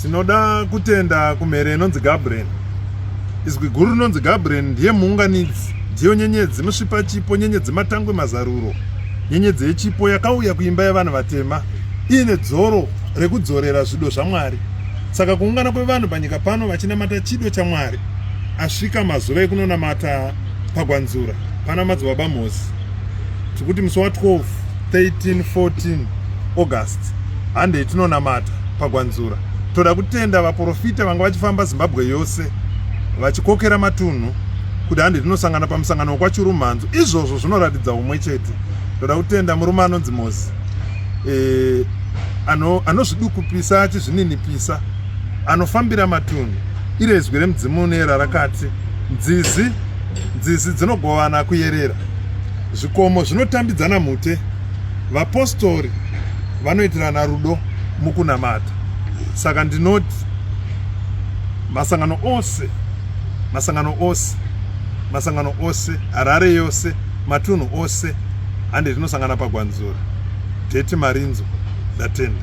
Tinoda kutenda kumhere inonzi Gabriel. Izwi guru rinonzi Gabriel ndiye muunganidzi, ndiyo nyenyedzi musvipa chipo, nyenyedzi matangwe mazaruro, nyenyedzi yechipo yakauya kuimba yevanhu vatema iine dzoro rekudzorera zvido zvaMwari. Saka kuungana kwevanhu panyika pano vachinamata chido chaMwari asvika mazuva ekunonamata paGwanzura pana madzibaba Mhozi tikuti musi wa 12 13 14 August handei tinonamata paGwanzura. Toda kutenda vaporofita vanga vachifamba Zimbabwe yose vachikokera matunhu kuti handei tinosangana pamusangano wekwaChurumhanzu. Izvozvo zvinoratidza umwe chete. Toda kutenda murume anonzi Mozi e, anozvidukupisa ano achizvininipisa anofambira matunhu. Iro izwi remudzimu unera rakati nzizi nzizi dzinogovana kuyerera zvikomo zvinotambidzana mhute vapostori vanoitirana rudo mukunamata saka ndinoti masangano ose masangano ose masangano ose harare yose matunhu ose hande tinosangana pagwanzura dheti marinzo ndatenda.